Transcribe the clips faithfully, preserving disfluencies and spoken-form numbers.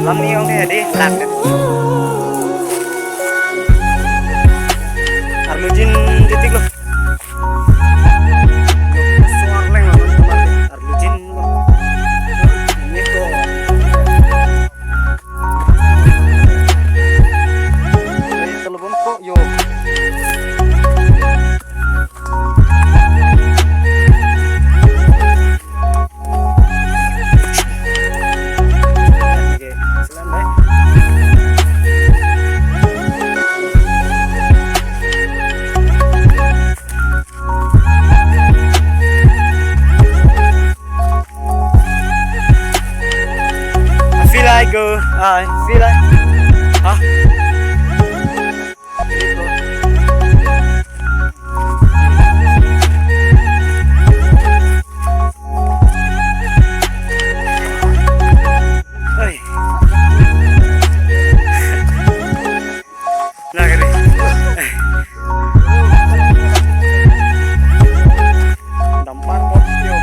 Lam ni ong ke di lang. Arlujin titik lo. Suar leng lo, arlujin lo. Ini ko. Telepon ko yo. I feel like go. I feel like. Huh? Oi. Lagari. Dampar pot yo.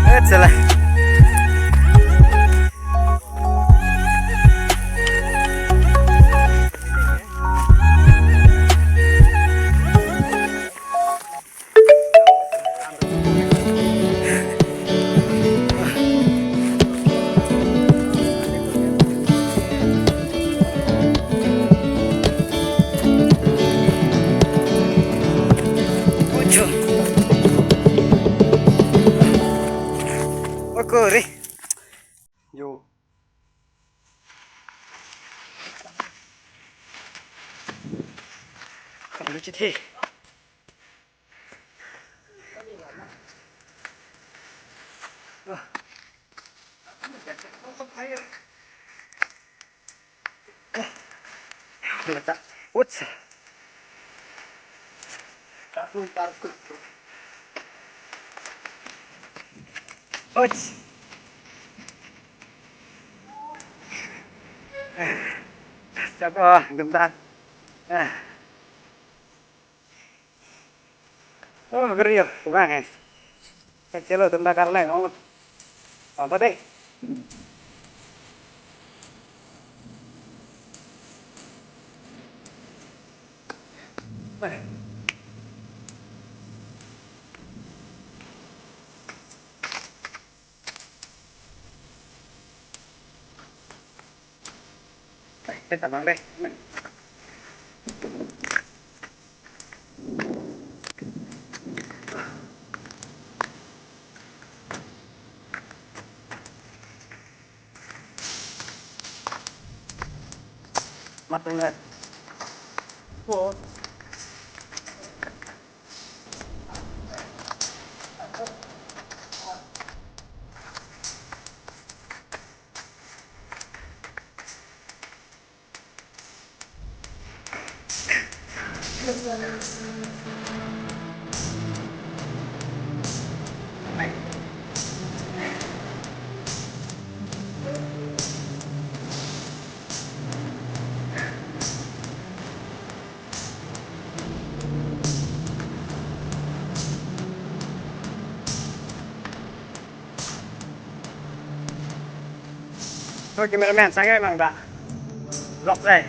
Eh, salah. Kuchum. Okore. Yo. Kamu lucu deh. Letak. Uts. Uts. Siapa? Bentar. Ah. Oh, geriyor, kurang eh. Kecil lo, tembak karena ngomong. Apa deh? Ay, kita bang deh. Mateng eh. Oh. Thôi cameraman sang cái mảng đã. Lọc đây.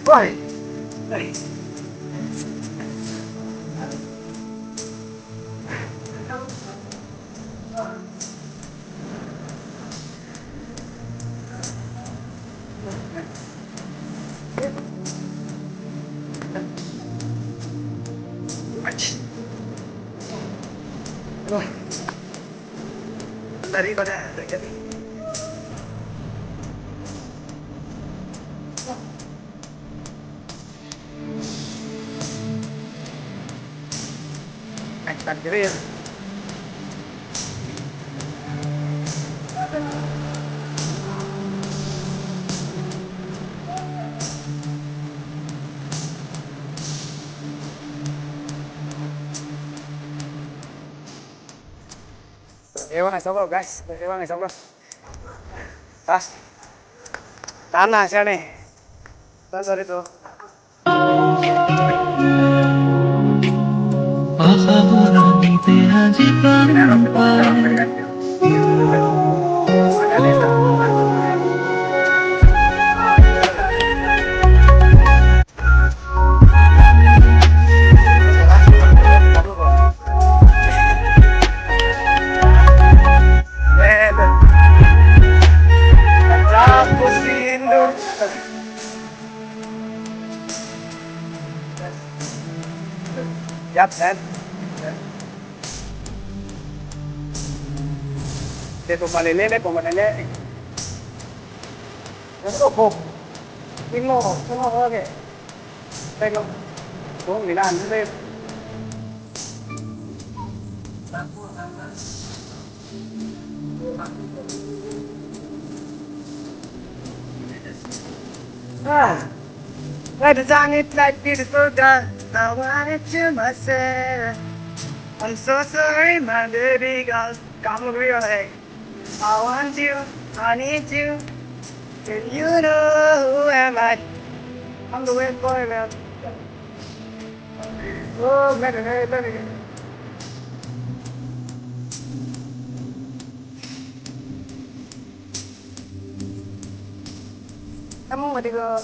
Ôi. Đây. Dari pada. Ay, tan kiri. Ewang esok lo, guys. Ewang esok lo. Tas. Tan na siya ni. Tan sorry to. Yap, sen. Te ko malele le ko malele. Ko ko. Tinglo, tinglo ke. Tinglo. Ko ni nan le. Ah, why the song it like beautiful girl? I wanted to myself. I'm so sorry, my baby girl. Come over here, hey. I want you, I need you. And you know who am I? I'm the way boy, man. Oh, man, man, man. Kamu mau digo?